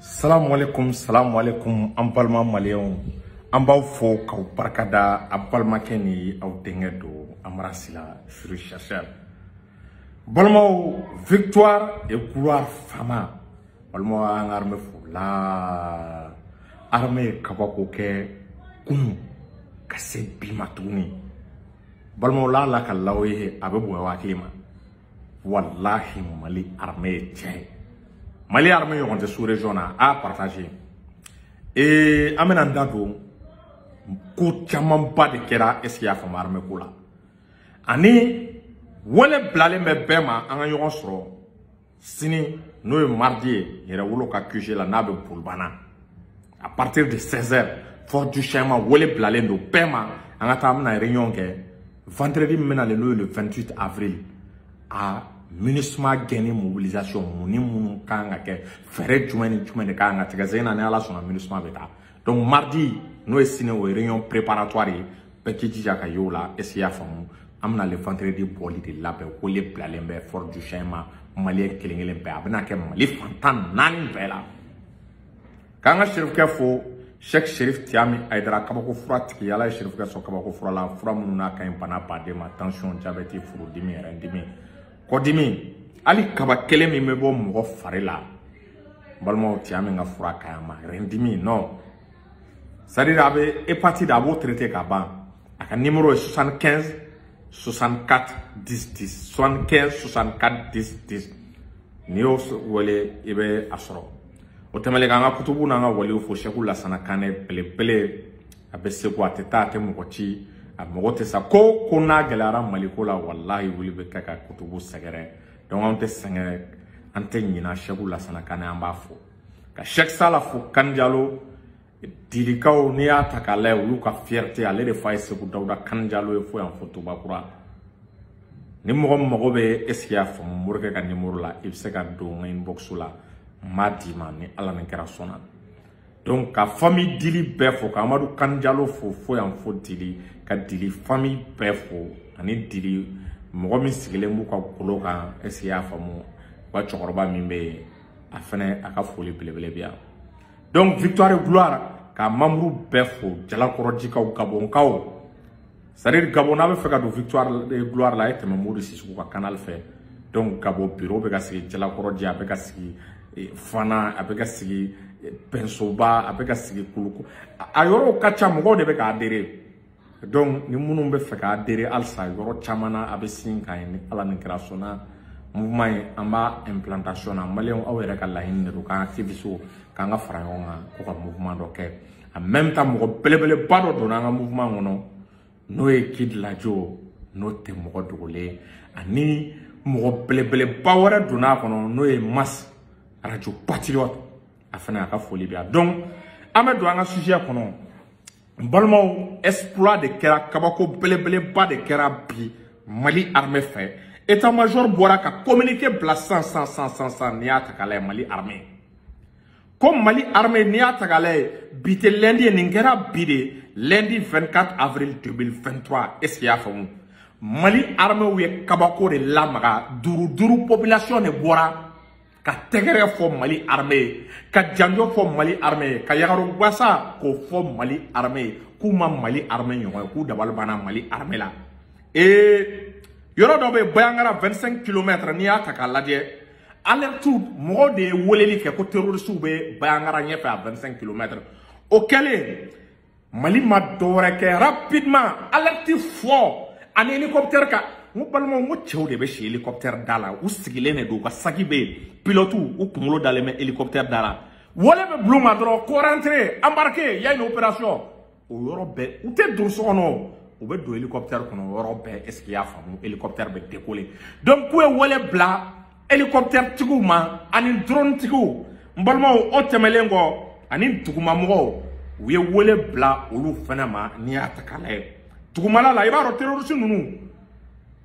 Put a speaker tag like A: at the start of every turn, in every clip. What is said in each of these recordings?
A: Salamu alaikum, salamu alaikum, an balima maliyɛnw. An b'aw fo k'aw barikada a balimakɛ ni aw denkɛ don Amara Sila furu chercheur. Balimaw, victoire et gloire fama. Balimaw, an ka armée fo la. Armée ye kabako kɛ kunun ka se bi ma tuguni. Balimaw, la Ala ka law ye a bɛ bonya hakili ma. Wallahi Mali armée ye tiɲɛ ye. Mali armée ɲɔgɔn tɛ sous région na, a partager. Et an bɛna n da don ko camanba de kɛra, est ce que i y'a faamu, armée ko la. Ani wele bilalen bɛ bɛɛ ma, an ka ɲɔgɔn sɔrɔ sini, n'o ye mardi ye, Yɛrɛwolo ka QG la, n'a bɛ Bolibana. À partir de 16h, Fort du Changement, wele bilalen don bɛɛ ma, an ka taa, an bɛna réunion kɛ vendredi min bɛna n'o ye le 28 avril. A MINUSMA gɛnni mobilisation, mun ni minnu kan ka kɛ, fɛɛrɛ jumɛn ni jumɛn de kan ka tigɛ sen na, ni Ala sɔnna MINUSMA bɛ taa. Donc mardi, n'o ye sini, o ye réunion préparatoire ye, bɛɛ k'i jija ka ye o la, est ce que i y'a faamu. An bɛna le vendredi bɔli de labɛn, wele bilalen bɛ Fort du Changement maliyɛn kelen kelen bɛɛ, a bɛna kɛ Mali fan 14 bɛɛ la. K'an ka serifukɛ fo, Cheikh Sherif Tiami Aidara, kabako fura tigi. Ala ye serifukɛ sɔn kabako fura la, fura minnu n'a ka ɲi bana baden ma, tension, diabète, furudimi, yɛrɛ dimi, kɔdimi, hali kaba kelen min bɛ bɔ mɔgɔ fari la. N balimaw, Tiami ka fura ka ɲi a ma. Rɛndimi non, c'est à dire a bɛ hépatite, a b'o traité ka ban. A ka numéro ye 75 64 10 10, 75 64 10 10. N'i y'o wele, i bɛ a sɔrɔ. O tɛmɛnen, k'an ka kutubu n'an ka waliw fo, Sɛku Lasana Kanɛ belebele, a bɛ Segu, a tɛ taa, a tɛ mɔgɔ ci, a mɔgɔ tɛ sa. Ko ko n'a gɛlɛyara Maliko la, walahi wuli bɛ kɛ ka kutubu sɛgɛrɛ. Donc anw tɛ sɛgɛn, an tɛ ɲina Sɛku Lasana Kanɛ, an b'a fo. Ka Sɛki Sala fo, Kanjalo Dilikaw, n'i y'a ta k'a lajɛ, olu ka fierté, ale de fa ye Segu Dawuda Kanjalo ye fo yan fo Tubakura. Ni mɔgɔ min mago bɛ, est ce que i y'a faamu, morikɛ ka numéro la, i bɛ se ka don n ka inbox la, n b'a d'i ma ni Ala ni kɛra sɔnna. Donc ka famille Dili bɛɛ fo, ka Amadu Kanjalo fo fo yan fo Dili, ka Dili famille bɛɛ fo, ani Dili mɔgɔ min sigilen b'u ka golo kan, est ce que i y'a faamu, u ka cɛkɔrɔba min bɛ yen, a fɛnɛ a ka foli belebele bɛ yan. Donc victoire et gloire, ka membre bɛɛ fo, Jalakɔrɔjikaw, Gabɔnkaw, c'est à dire Gabon, n'a bɛ fɛ ka don victoire et gloire la, a ye tɛmɛ Mori Sisoko ka canal fɛ. Donc Gabon bureau bɛ ka sigi Jalakɔrɔji, a bɛ ka sigi Fana, a bɛ ka sigi Pɛnsoba, a bɛ ka sigi Kuluko, a yɔrɔw ka ca, mɔgɔw de bɛ ka adhérer. Donc ni minnu bɛ fɛ ka adhérer halisa yɔrɔ caman na, a bɛ sin ka ye ni Ala ni kɛra sɔnna. Mouvement in, an b'a implantation na. Maliyɛnw, aw yɛrɛ ka laɲini de don k'an activiste k'an ka fara ɲɔgɔn kan ko ka mouvement dɔ kɛ. En même temps, mɔgɔ belebeleba dɔ donna an ka mouvement kɔnɔ, n'o ye Kid Lajo, n'o tɛ mɔgɔ dogolen, ani mɔgɔ belebeleba wɛrɛ donna a kɔnɔ, n'o ye Mas Radio Patriote, a fana a ka foli bɛ yan. Donc an bɛ don an ka sujet kɔnɔ. N balimaw, exploit de kɛra, kabako belebeleba de kɛra bi Mali armée fɛ. État major bɔra ka communiqué bila sisan sisan sisan sisan sisan. N'i y'a ta k'a lajɛ, Mali armée ko Mali armée, n'i y'a ta k'a lajɛ, bi tɛ lundi ye, nin kɛra bi de, lundi 24 avril 2023, est ce que i y'a faamu. Mali armée ye kabako de lamaga, duuru duuru population de bɔra ka tɛgɛrɛ fɔ Mali armée ye, ka janjo fɔ Mali armée ye, ka yagaru gwasa k'o fɔ Mali armée ye, k'u ma Mali armée ɲɔgɔn ye, k'u dabali banna Mali armée la. Ee, yɔrɔ dɔ bɛ yen, Bayangara, 25 km, n'i y'a ta k'a lajɛ, alerte, mɔgɔw de ye weleli kɛ ko terroristes bɛ Bayangara ɲɛfɛ à 25 km. O kɛlen, Mali ma dɔwɛrɛ kɛ, rapidement alerte fɔ ani hélicoptère ka. N ko balimaw, n ko cɛw de bɛ si hélicoptère da la, u sigilen de don, u ka saki bɛ yen, pilote u kunkolo dalen bɛ hélicoptère da la, wale bɛ bulon ma dɔrɔn ko rentrez, embarquez, il y a une opération. O yɔrɔ bɛɛ, u tɛ don so kɔnɔ, u bɛ don hélicoptère kɔnɔ o yɔrɔ bɛɛ, est ce que i y'a faamu, hélicoptère bɛ décoller. Donc k'u ye wele bila hélicoptère tigiw ma ani drone tigiw. N balimaw, o tɛmɛlen kɔ, ani dugumamɔgɔw, u ye wele bila olu fana ma. N'i y'a ta k'a lajɛ dugumala la, i b'a dɔn terroriste ninnu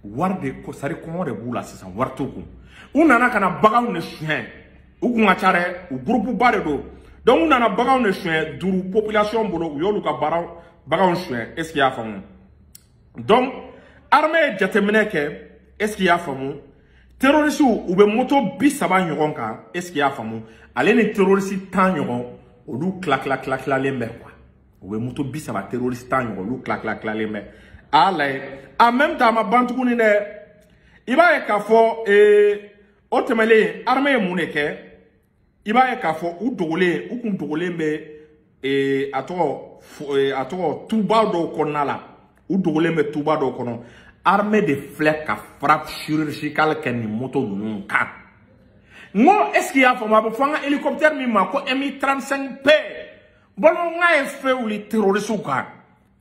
A: wari de ko, c'est à dire kɔngɔ de b'u la sisan, wari t'u kun. U nana ka na baganw de suɲɛ, u kun ka ca dɛ, u groupe ba de don. Donc u nana baganw de suɲɛ duuru population bolo, u y'olu ka baara baganw suɲɛ, est ce que i y'a faamu. Donc armée ye jateminɛ kɛ, est ce que i y'a faamu. Terroriste u bɛ moto 30 ɲɔgɔn kan, est-ce que i y'a faamu? Ale ni terroriste 10 ɲɔgɔn, olu tila tila tila tilalen bɛ quoi. U bɛ moto 30 terroriste 10 ɲɔgɔn, olu tila tila tilalen bɛ. A lajɛ, en même temps a ma ban tuguni dɛ. I b'a ye k'a fɔ o tɛmɛnen, armée ye mun de kɛ? I b'a ye k'a fɔ u dogolen, u kun dogolen bɛ a tɔgɔ tuba dɔw kɔnɔna la. U dogolen bɛ tuba dɔw kɔnɔ. Armée de filɛ ka frappe chirurgicale kɛ nin moto ninnu kan. N ko est-ce que i y'a faamu? A bɛ fɔ an ka hélicoptère min ma ko Mi-35P. Balimaw, n k'a ye feu wuli terroriste kan.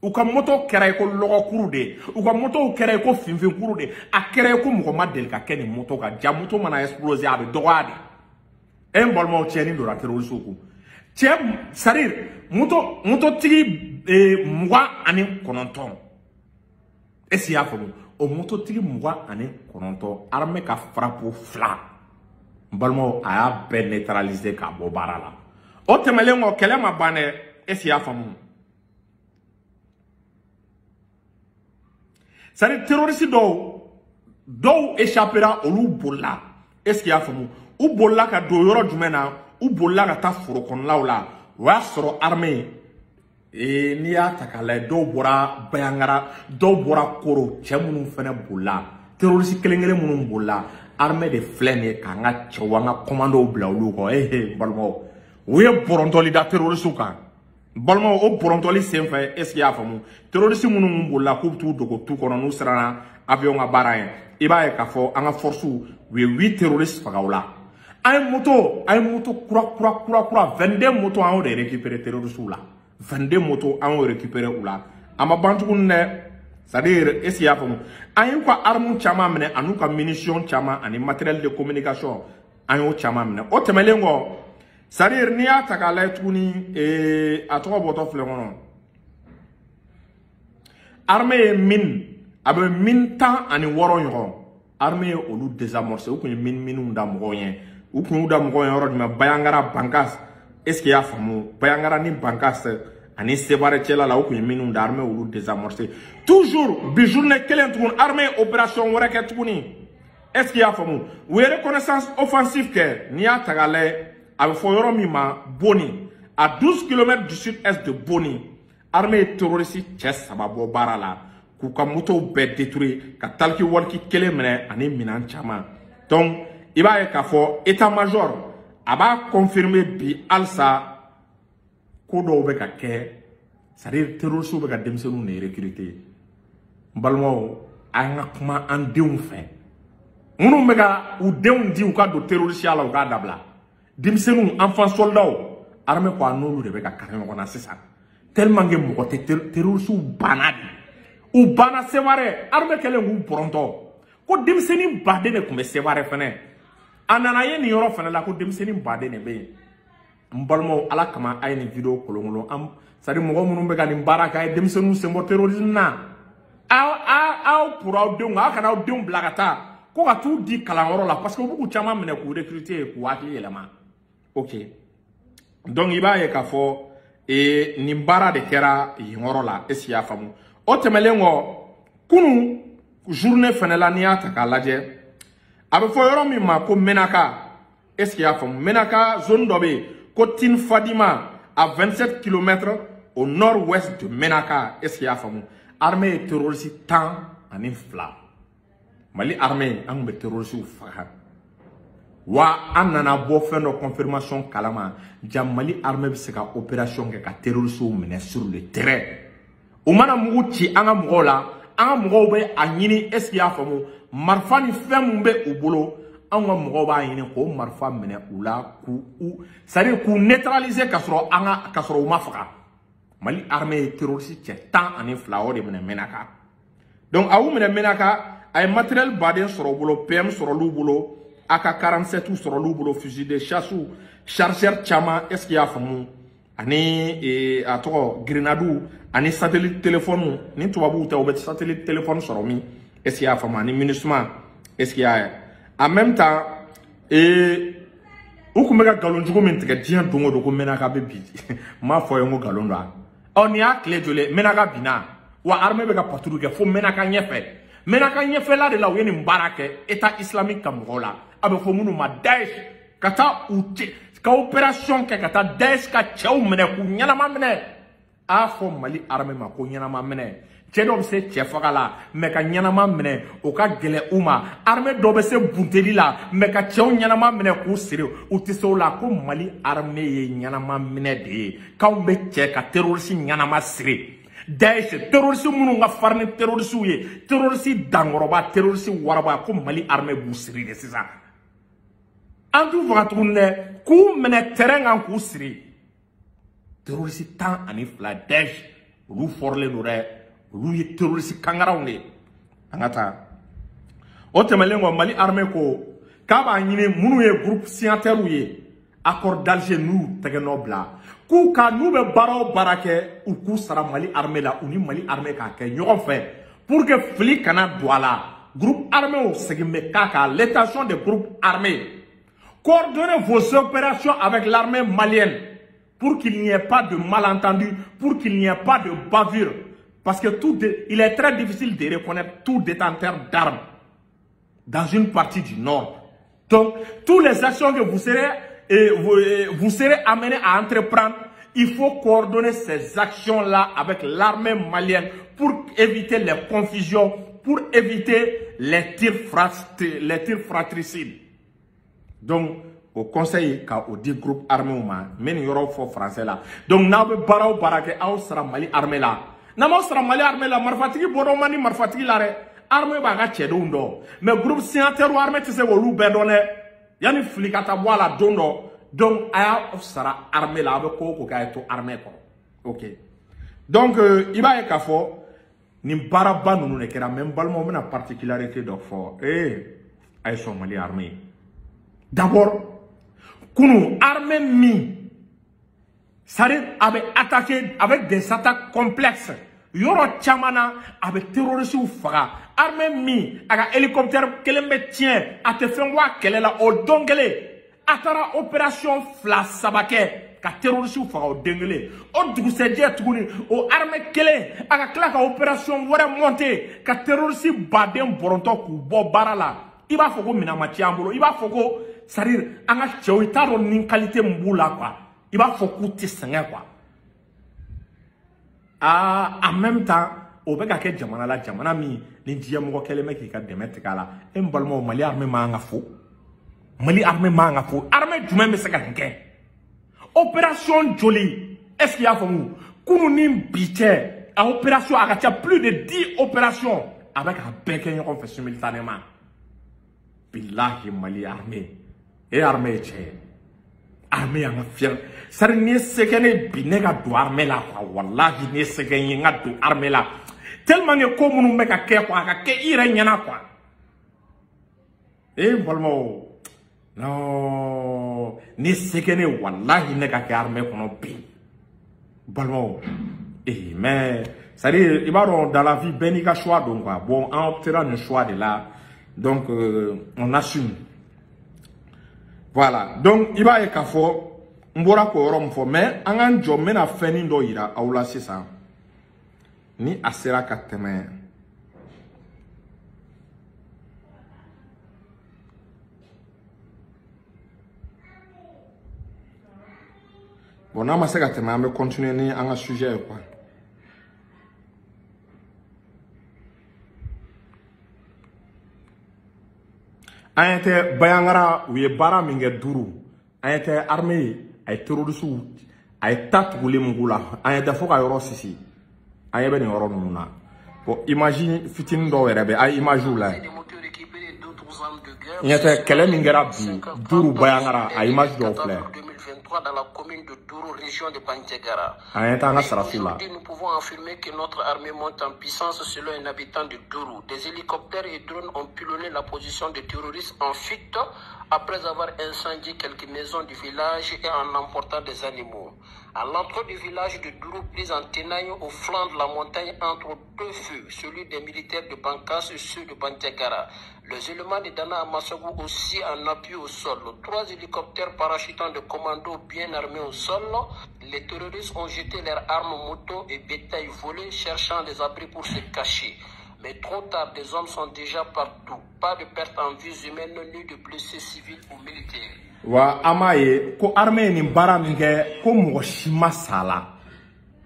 A: U ka moto kɛra i ko lɔgɔkuru de, u ka motow kɛra i ko finfinkuru de, a kɛra i ko mɔgɔ ma deli ka kɛ nin moto kan. Ja moto mana exploser, a bɛ dɔgɔya de. E n balimaw, tiɲɛni donna terroriste kun. Cɛ, c'est à dire mototigi 29. Est-ce que i y'a faamu? O mototigi 29, armée ka frappe 2, n balimaw, a y'a bɛɛ neutraliser k'a bɔ baara la. O tɛmɛnen kɔ, kɛlɛ ma ban dɛ. Est-ce que i y'a faamu? C'est à dire terroriste dɔw échappera, olu bolila. Est-ce que i y'a faamu? U bolila ka don yɔrɔ jumɛn na? U bolila ka taa foro kɔnɔnaw la. O y'a sɔrɔ armée, n'i y'a ta k'a lajɛ, dɔw bɔra Bayangara, dɔw bɔra Koro, cɛ minnu fana bolila, terroriste kelen kelen minnu bolila, armée de filɛ nin ye k'an ka cɛw, an ka commandow bila olu kɔ. Balimaw, u ye bɔrɔntɔli da terroriste kan. Balimaw, o bɔrɔntɔli senfɛ, est-ce que i y'a faamu? Terroriste minnu bolila k'u bɛ t'u dogo tu kɔnɔ n'u siranna avion ka baara ye, i b'a ye k'a fɔ an ka force u ye 8 terroristes faga o la. An ye moto kura kura kura kura 22 moto, an y'o de récupérer terroristes la. 22 moto, an y'o récupérer u la. A ma ban tuguni dɛ. C'est-à-dire, est-ce que i y'a faamu? An y'u ka armes caman minɛ, an'u ka munitions caman, ani matériel de communication, an y'o caman minɛ. O tɛmɛnen kɔ, c'est-à-dire n'i y'a ta k'a lajɛ tuguni, a tɔgɔ bɔtɔ filɛ kɔnɔ. Armée ye mine, a bɛ mine 16 ɲɔgɔn. Armée ye olu désamorcer. U kun ye mine minnu da mɔgɔw ɲɛ. U kun y'u da mɔgɔw ɲɛ yɔrɔ jumɛn? Bayangara, Bankas. Est-ce que i y'a faamu? Bayangara ni Bankas ani Sevare cɛla la, u kun ye minnu da, armée olu désamorcer. Toujours bi journée kelen tuguni, armée opération wɛrɛ kɛ tuguni. Est-ce que i y'a faamu? U ye reconnaissance offensive kɛ. N'i y'a ta k'a lajɛ, a bɛ fɔ yɔrɔ min ma Boni, à 12 km du sud-est de Boni, armée ye terroriste cɛ 3 bɔ baara la, k'u ka motow bɛɛ détruire, ka taliki waliki kelen minɛ ani minɛn caman. Donc i b'a ye k'a fɔ état-major a b'a confirmer bi halisa, ko dɔw bɛ ka kɛ, c'est-à-dire terroristes bɛ ka denmisɛnninw de recruter. N balimaw, an ka kuma an denw fɛ, minnu bɛ ka u denw di u ka don terrorisiya la, u k'a dabila. Denmisɛnninw, enfants soldats, armée ko a n'olu de bɛ ka kari ɲɔgɔn na sisan. Tellement que mɔgɔ tɛ, terroristes banna de. U banna Sevare, armée kɛlen k'u bɔrɔntɔ. Ko denmisɛnnin baden de tun bɛ Sevare fɛnɛ. A nana ye nin yɔrɔ fɛnɛ la ko denmisɛnnin baden de bɛ yen. N balimaw, Ala kama a ye nin vidéo kolonkolon. An, c'est à dire mɔgɔ minnu bɛ ka nin baara kɛ, a ye denmisɛnninw sen bɔ terrorisme na. Aw pour aw denw, aw kana aw denw bila ka taa ko ka t'u di kalanyɔrɔ la, parce que u b'u caman minɛ k'u recruter k'u hakili yɛlɛma. Ok, donc i b'a ye k'a fɔ nin baara de kɛra yen yɔrɔ la. Est-ce que i y'a faamu? O tɛmɛnen kɔ, kunun journée fɛnɛ la, n'i y'a ta k'a lajɛ, a bɛ fɔ yɔrɔ min ma ko Menaka. Est-ce que i y'a faamu? Menaka zone dɔ bɛ yen ko Tin Fadima, à 27 km au nord-ouest de Menaka. Est-ce que i y'a faamu? Armée ye terroriste 12. Mali armée, an kun bɛ terroriste faga. Wa an nana bɔ fɛn dɔ confirmation kalama, ja Mali armée bɛ se ka opération kɛ ka terroriste minɛ sur le terrain. U mana mugu ci an ka mɔgɔw la, an ka mɔgɔw bɛ a ɲini, est-ce que i y'a faamu? Marifa ni fɛn mun bɛ u bolo, anw ka mɔgɔw b'a ɲini k'o marifa minɛ u la, k'u c'est à dire k'u neutraliser ka sɔrɔ an ka ka sɔrɔ u ma faga. Mali armée ye terroriste cɛ 12 o de minɛ Menaka. Donc a y'u minɛ Menaka, a ye matériel baden sɔrɔ u bolo, PM sɔrɔ l'u bolo, AK-47 sɔrɔ l'u bolo, fusil de chasse, chargeur caman, est-ce que i y'a faamu? Ani a tɔgɔ grenade, ani satellite téléphone. Ni tubabuw tɛ, u bɛ satellite téléphone sɔrɔ min? Est-ce que i y'a faamu? Ani MINUSMA, est-ce que i y'a ye? En même temps, u kun bɛ ka nkalon jugu min tigɛ diɲɛ don o don ko Menaka bɛ bi, n m'a fɔ ye n ko nkalon don wa? Ɔ nin y'a tile joli ye Menaka binna wa? Armée bɛ ka patrouille kɛ fo Menaka ɲɛfɛ. Menaka ɲɛfɛla de la u ye nin baara kɛ État islamique ka mɔgɔw la a bɛ fɔ minnu ma Daesh ka taa u cɛ ka opération kɛ ka taa Daesh ka cɛw minɛ k'u ɲɛnama minɛ a fɔ Mali armée ma ko ɲɛnama minɛ cɛ dɔw bɛ se cɛ faga la mais ka ɲɛnama minɛ o ka gɛlɛn u ma armée dɔw bɛ se bunteli la mais ka cɛw ɲɛnama minɛ k'u siri u tɛ se o la ko Mali armée ye ɲɛnama minɛ de ye k'anw bɛ cɛ ka terroriste ɲɛnama siri Daesh terroriste minnu ka farin ni terroriste ye terroriste dankɔrɔba terroriste waraba ko Mali armée b'u siri de sisan an t'u faga tuguni dɛ k'u minɛ terrain kan k'u siri terroriste 12 Daesh olu fɔrilen don dɛ olu ye terroriste kangaraw de ye an ka taa o tɛmɛnen kɔ Mali armée ko k'a b'a ɲini minnu ye groupe signataires ye accord d'Alger n'u y'u tɛgɛ nɔ bila k'u ka n'u bɛ baara o baara kɛ u k'u sara Mali armée la u ni Mali armée k'a kɛ ɲɔgɔn fɛ pour que fili kana don a la groupe armé segin bɛ k'a kan l'intention des groupes armés coordonnez vos opérations avec l'armée malienne pour qu'il n'y ait pas de malentendu, pour qu'il n'y ait pas de bavure. Parce que il est très difficile de reconnaître tout détenteur d'armes dans une partie du Nord. Donc, toutes les actions que vous serez amenés à entreprendre, il faut coordonner ces actions-là avec l'armée malienne pour éviter les confusions, pour éviter les tirs fratricides. Donc, au conseil, quand on dit groupe armé, mais il y aura fort français là. Donc, n'a pas barao barake, aw sera Mali armée là. N'a pas sera Mali armée là, marfatigi boromani marfatigi là, armée baga tchedou ndo. Mais groupe signataire ou armée, tu sais, ou bendone. Yani flikata bois la dondo. Donc, aya sera armée là, avec ko ka eto armée quoi. Ok. Donc, il va y avoir ni baraba nunu ne kera même balmo mena particularité dɔ fɔ. Eh, ay so Mali armée. D'abord, kunu armée mi ça avait attaqué avec des attaques complexes. Yoro chamana avec terroriste ou faga. Armée mi aga hélicoptère kelen bɛ tiɲɛ a tɛ fɛn bɔ a kɛlɛ la o don kelen a taara opération fila saba kɛ ka terroriste faga o den kelen o dugusɛjɛ tuguni o armée kelen a ka tila ka opération wɛrɛ monter ka terroriste baden bɔrɔntɔ k'u bɔ baara la. I b'a fɔ ko minɛn ma ci an bolo, i b'a fɔ ko c'est-à-dire an ka cɛw i t'a dɔn ni qualité min b'u la quoi, i b'a fɔ k'u tɛ sɛgɛn quoi. Ah, en même temps o bɛ ka kɛ jamana la jamana min ni diɲɛ mɔgɔ kɛlen bɛ k'i ka dɛmɛ tigɛ a la. E n balimaw, Mali armée man kan ka fo, Mali armée man kan ka fo. Armée jumɛn bɛ se ka nin kɛ? Opération joli, est-ce qu'il y a faamu? Kunun ni bi cɛ a opération a ka ca plus de 10 opérations a bɛ k'a bɛɛ kɛ ɲɔgɔn fɛ simultanément. Billahi Mali armée e armée ye cɛ ye, armée y'an ka fier. C'est-à-dire n'i ye se kɛ ne bi ne ka don armée la quoi, wallahi n'i ye se kɛ n ye n ka don armée la. Tellement que ko minnu bɛ ka kɛ quoi, a ka kɛ i yɛrɛ ɲɛna quoi. E n balimaw, non, ni se kɛ ne wallahi ne ka kɛ armée kɔnɔ bi balimaw. Eh mais c'est-à-dire i b'a dɔn dans la vie bɛɛ n'i ka choix don quoi. Bon, an optera nin choix de la, donc on assume. Voilà, donc i b'a ye k'a fɔ n bɔra k'o yɔrɔ min fɔ, mais an k'an jɔ n bɛna fɛnnin dɔ yira aw la sisan ni a sera ka tɛmɛ. Bon, n'a ma se ka tɛmɛ an bɛ continuer ni an ka sujet ye quoi. An ɲɛ tɛ Bayangara u ye baara min kɛ duuru, an ɲɛ tɛ armée a ye terroriste a ye ta tugulen min k'u la, an ɲɛ tɛ fo ka yɔrɔ sisi. An ɲɛ bɛ nin yɔrɔ ninnu na. Bon, image fitinin dɔw yɛrɛ bɛ a ye image lajɛ. Ɲɛ tɛ kɛlɛ min kɛra bi duuru Bayangara a image dɔw filɛ.
B: Dans la commune de Dourou, région de Bandiagara. Aujourd'hui, nous pouvons affirmer que notre armée monte en puissance selon un habitant de Dourou. Des hélicoptères et drones ont pilonné la position des terroristes en fuite après avoir incendié quelques maisons du village et en emportant des animaux. À l'entrée du village de Dourou, prise en tenaille au flanc de la montagne entre deux feux, celui des militaires de Bankas et ceux de Bandiagara. Les éléments de Dana Amassagou aussi en appui au sol. 3 hélicoptères parachutant de commandos bien armés au sol. Les terroristes ont jeté leurs armes, motos et bétail volés, cherchant des abris pour se cacher. Mais trop tard, des hommes sont déjà partout. Pas de perte en vies humaines, ni de blessés civils ou militaires.
A: Wa an ye ko armée ni baara min kɛ, ko mɔgɔ si ma sa la.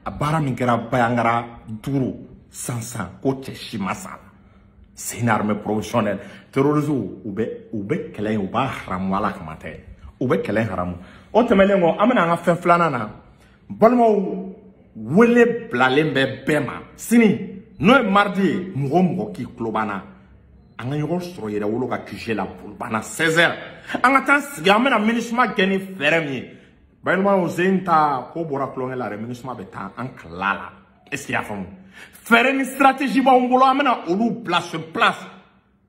A: A baara min kɛra Bandiagara duuru san san, ko cɛ si ma sa la. C'est une armée professionnelle. Terroristes, u bɛ kɛlɛ in, u b'a haramu. Ala kama tɛ, u bɛ kɛlɛ in haramu. O tɛmɛnen kɔ, an bɛna an ka fɛn filanan na. Balimaw, wele bilalen bɛ bɛɛ ma sini, n'o ye mardi ye. Mɔgɔ o mɔgɔ k'i tulo b'an na, an ka ɲɔgɔn sɔrɔ Yɛrɛwolo ka QG la, Bolibana, 16 heures. An ka taa sigi, an bɛna MINUSMA gɛn ni fɛɛrɛ min ye. Balimaw, sen ta ko bɔra tulonkɛ la dɛ. MINUSMA bɛ taa an kala la. Est ce que i y'a faamu? Fɛɛrɛ ni stratégie b'anw bolo, an bɛna olu bila sur place.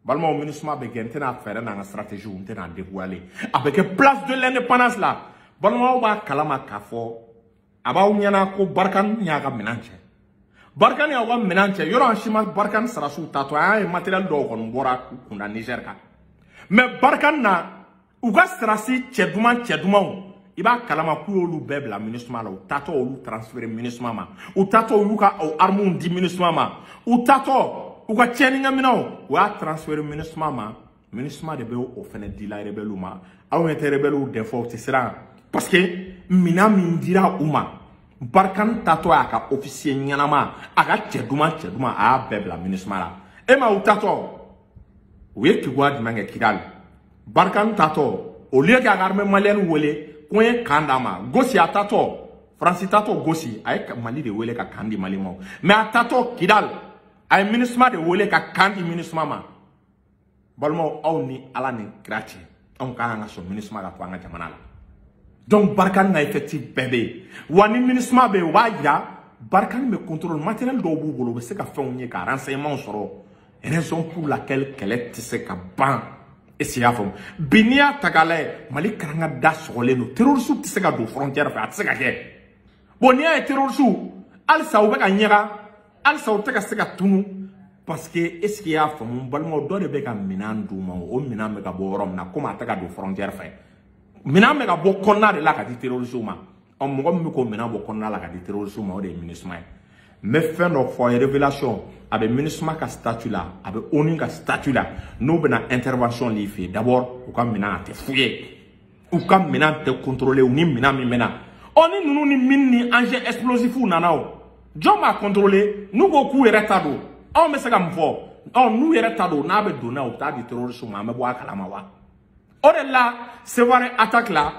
A: Balimaw, MINUSMA bɛ gɛn, n tɛna fɛɛrɛ n'an ka stratégie, n tɛna dévoiler. A bɛ kɛ Place de l'Indépendance la. Balimaw b'a kalama k'a fɔ a b'aw ɲɛna ko Barkhane y'a ka minɛn cɛ. Barkhane y'aw ka minɛn cɛ yɔrɔ, an si ma Barkhane sarasiw tatɔ. An y'a ye, matériel dɔw kɔni bɔra u kunda Niger kan. Mais Barkhane na, u ka sarasi cɛ duman, cɛ dumanw, i b'a kalama k'u y'olu bɛɛ bila MINUSMA la. U tatɔ, olu transféré MINUSMA ma. U tatɔ, u y'u ka o armes di MINUSMA ma. U tatɔ, u ka tiɲɛnikɛminɛnw, u y'a transféré MINUSMA ma. MINUSMA de bɛ o fɛnɛ di la rebelle ma. Aw ɲɛ tɛ rebelle dɛ fɔ, u tɛ siran, parce que minɛn min dira u ma, Barkhane tatɔ y'a ka officier ɲɛnama, a ka cɛ duman, cɛ duman, a y'a bɛɛ bila MINUSMA la. E ma, u tatɔ, u ye kibaruya jumɛn kɛ Kidali? Barkhane tatɔ, au lieu k'a ka armée malienne wele ko n ye camp d'a ma Gosi, a tatɔ, Faransi tatɔ Gosi, a ye Mali de wele ka camp di Mali ma. Mais a tatɔ Kidali, a ye MINUSMA de wele ka camp di MINUSMA ma. Balimaw, aw ni Ala ni kira cɛ, anw ka kan ka sɔn MINUSMA ka to an ka jamana la. Donc Barkhane ka effectif bɛɛ bɛ yen. Wa ni MINUSMA bɛ yen, o b'a jira Barkhane bɛ contrôle matériel dɔw b'u bolo, u bɛ se ka fɛnw ye ka renseignement sɔrɔ, raison pour laquelle kɛlɛ tɛ se ka ban. Est ce que i y'a faamu? Bi, n'i y'a ta k'a lajɛ, Mali karanga da sɔgɔlen don. Terroriste tɛ se ka don frontière fɛ, a tɛ se ka kɛ. Bon, n'i y'a ye terroriste halisa u bɛ ka ɲaga, halisa u tɛ ka se ka tunu, parce que, est ce que i y'a faamu, n balimaw, dɔ de bɛ ka minɛn d'u ma. O minɛn bɛ ka bɔ yɔrɔ min na, komi a tɛ ka don frontière fɛ, minɛn bɛ ka bɔ kɔnɔna de la ka di terroriste ma. Ɔ, mɔgɔ min bɛ k'o minɛn bɔ kɔnɔna la ka di terroriste ma, o de ye MINUSMA ye. N bɛ fɛn dɔ fɔ aw ye, révélation. A bɛ MINUSMA ka statut la, a bɛ ONU ka statut la. N'u bɛna intervention l'i fɛ yen, d'abord u ka minɛn a tɛ f'u ye, u ka minɛn tɛ contrôler. U ni minɛn min bɛ na, ɔ, ni ninnu ni mine ni engin explosif nana, o jɔn b'a contrôler? N'u ko k'u yɛrɛ ta don, anw bɛ se ka mun fɔ? Ɔ, n'u yɛrɛ ta don, n'a bɛ don n'a ye, u bɛ taa di terroriste ma, an bɛ bɔ a kalama wa? O de la, Sévaré attaque la,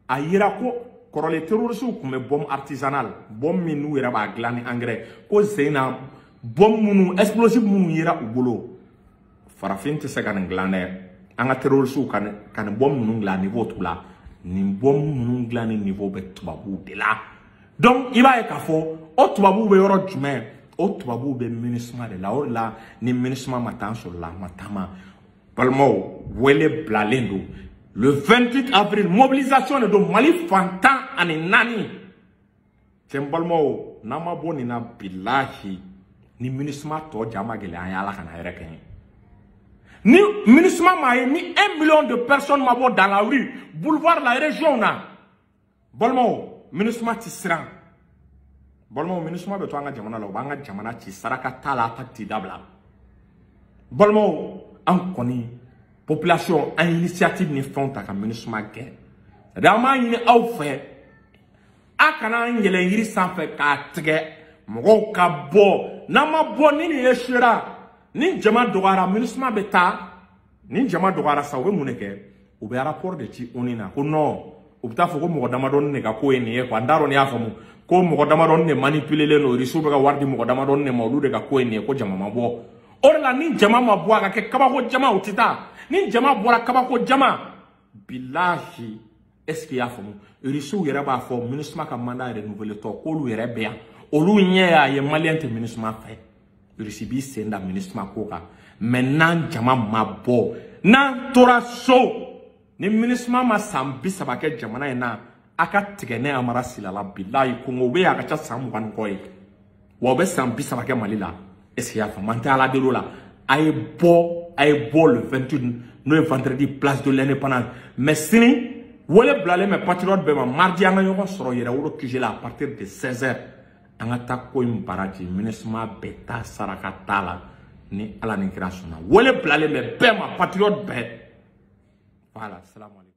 A: a yira ko kɔrɔlen terroriste tun bɛ bombe artisanale, bombe min n'u yɛrɛ b'a dilan ni engrais. Ko sen na, bombe minnu, explosif minnu yera u bolo, farafin tɛ se ka nin dilan dɛ. An ka terroriste ka nin bombe ninnu dilan, niveau t'u la. Nin bombe ninnu dilan ni niveau bɛ tubabuw de la. Donc i b'a ye k'a fɔ o tubabuw bɛ yɔrɔ jumɛn? O tubabuw bɛ MINUSMA de la. O de la, ni MINUSMA ma taa an sɔrɔ la, a ma taama. Balimaw, wele bilalen don le 28 avril, mobilisation de don Mali fan 14. Cɛ, n balimaw, n'an ma bɔ nin na, bilahi, ni MINUSMA tɔ ja ma gɛlɛya an ye, Ala kana yɛrɛ kɛ n ye. Ni MINUSMA ma ye, ni 1 million de personnes ma bɔ dans la rue, boulevard la, région na, balimaw, MINUSMA ti siran. Balimaw, MINUSMA bɛ to an ka jamana la, u b'an ka jamana ci, saraka t'a la, attaque ti dabila. Balimaw, an kɔni population, an initiative ni fɛnw ta ka MINUSMA gɛn. C'est à dire, an b'a ɲini aw fɛ, a kana an yɛlɛn yiri sanfɛ k'a tigɛ. Mɔgɔw ka bɔ. N'an ma bɔ, ni nin échouera, ni jama dɔgɔyara, MINUSMA bɛ taa. Ni jama dɔgɔyara sa, u bɛ mun de kɛ? U bɛ rapport de ci ONU na ko non, u bɛ taa fɔ ko mɔgɔ damadɔni de ka ko ye nin ye quoi. N t'a dɔn n'i y'a faamu, ko mɔgɔ damadɔni de manipulélen don, Rusiw bɛ ka wari di mɔgɔ damadɔni de ma, olu de ka ko ye nin ye, ko jama ma bɔ. O de la, ni jama ma bɔ, a ka kɛ kabako jama, u tɛ taa. Ni jama bɔra, kabako jama, bilahi. Est ce que i y'a faamu? Rusiw yɛrɛ b'a fɔ MINUSMA ka mandat renouvelé tɔ, k'olu yɛrɛ bɛ yan, olu ɲɛ y'a ye Malien tɛ MINUSMA fɛ. Rusi b'i sen da MINUSMA ko kan. Mais n'an jama ma bɔ, n'an tora so, ni MINUSMA ma san 30 kɛ jamana in na, a ka tigɛ ne Amara Sila la. Bilahi, Kongo bɛ yen, a ka ca san 20 ni kɔ ye wa, u bɛ san 30 kɛ Mali la. Est ce que i y'a faamu? An tɛ Ala deli o la. A ye bɔ, a ye bɔ le 28, n'o ye vendredi, Place de l'Indépendance. Mais sini, wele bilalen bɛ patriote bɛɛ ma, mardi, an ka ɲɔgɔn sɔrɔ Yɛrɛwolo QG la à partir de 16 heures. An ka taa ko in baraji. MINUSMA bɛɛ taa, saraka t'a la. Ni Ala ni kira sɔnna, wele bilalen bɛ bɛɛ ma, patriote bɛɛ. Voilà, salam alaikum.